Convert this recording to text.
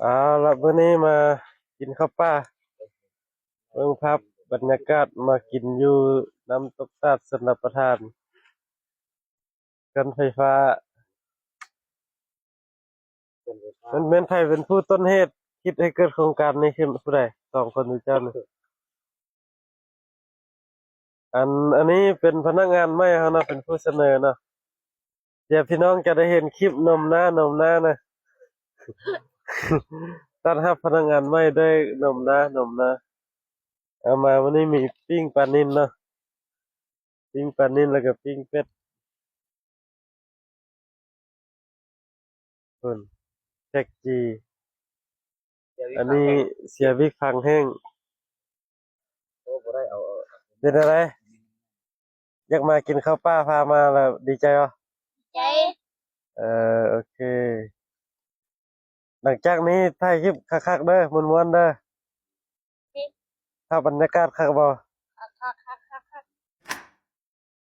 ເອົາລະ ມື້ນີ້ມາກິນເຂົ້າປ່າ ເບິ່ງພາບບັນຍາກາດ ມາກິນຢູ່ນ້ຳຕົກຕາດຊົນລະປະທານ ເຂື່ອນໄຟຟ້າ. ແມ່ນ ແມ່ນໃຜເປັນຜູ້ຕົ້ນເຫດຄິດໃຫ້ເກີດໂຄງການນີ້ຂຶ້ນ? ຜູ້ໃດ? ສອງຄົນເຈົ້ານີ້. ອັນ ອັນນີ້ເປັນພະນັກງານໃໝ່ເຮົາເນາະ ເປັນຜູ້ສະເໜີເນາະ. ດຽວພີ່ນ້ອງຈະໄດ້ເຫັນຄລິບໜົມໜ້າ ໜົມໜ້ານະ ຕ້ອນຮັບພະນັກງານໃໝ່ດ້ວຍໜົມໜ້າ ໜົມໜ້າ. ເອົາ ມາມື້ນີ້ມີປີ້ງປານິນເນາະ ປີ້ງປານິນ ແລ້ວກໍປີ້ງເປັດ. ພຸ້ນ ແຈັກຈີ່. ອັນນີ້ເສຍວິກພັງແຫ້ງ. ໂອ້ ບໍ່ໄດ້ເອົາ ເປັນຈັ່ງໃດ? ຢາກມາກິນເຂົ້າປ່າ ພາມາແລ້ວດີໃຈບໍ່? ໃຈ. ເອີ ໂອເຄ. ຫຼັງຈາກນີ້ຖ່າຍຄລິບຄັກໆເດີ ມ່ວນໆເດີ. ພາບບັນຍາກາດຄັກບໍ່?